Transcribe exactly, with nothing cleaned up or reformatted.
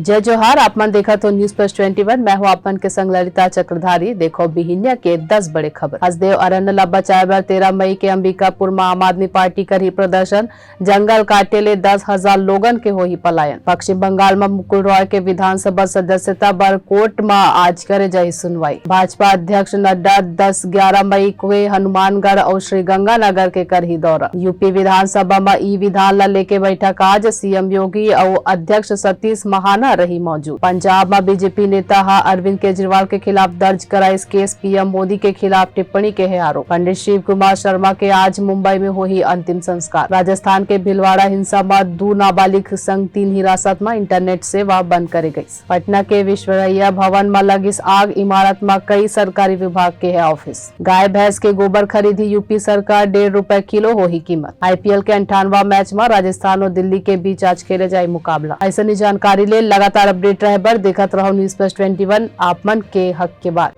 जय जोहार, आप मन देखत हो News Plus Twenty One। मैं हूं आप मन के संग ललिता चक्रधारी। देखो बिहिनिया के दस बड़े खबर। हसदेव अरण्य ला बचाए बर तेरह मई के अंबिकापुर म आम आदमी पार्टी करही प्रदर्शन। जंगल काटे ले दस हजार लोगन के होही पलायन। पश्चिम बंगाल म मुकुल रॉय के विधानसभा सदस्यता बर कोर्ट म आज करे जाही सुनवाई। भाजपा अध्यक्ष नड्डा दस ग्यारह मई के हनुमानगढ़ अउ श्रीगंगानगर के करही दौरा। यूपी विधानसभा म ई विधान ला लेके बैठक आज। सीएम योगी अउ अध्यक्ष सतीश महाना रही मौजूद। पंजाब म बीजेपी नेता ह अरविंद केजरीवाल के खिलाफ दर्ज कराइस केस, पीएम मोदी के खिलाफ टिप्पणी के हे आरोप। पंडित शिव कुमार शर्मा के आज मुंबई में होही अंतिम संस्कार। राजस्थान के भिलवाड़ा हिंसा म दू नाबालिग संग तीन हिरासत म इंटरनेट सेवा बंद करे गईस। पटना के विश्वरैया भवन म लगिस आग, इमारत म कई सरकारी विभाग के हे ऑफिस। गाय भैंस के गोबर खरीदी यूपी सरकार, डेढ़ रुपए किलो होही कीमत। आईपीएल के अंठानवा मैच म राजस्थान अउ दिल्ली के बीच आज खेले जाही मुकाबला। अइसने जानकारी ले लगातार अपडेट रहे बर देखत रहो News Plus Twenty One, आप मन के हक के बात।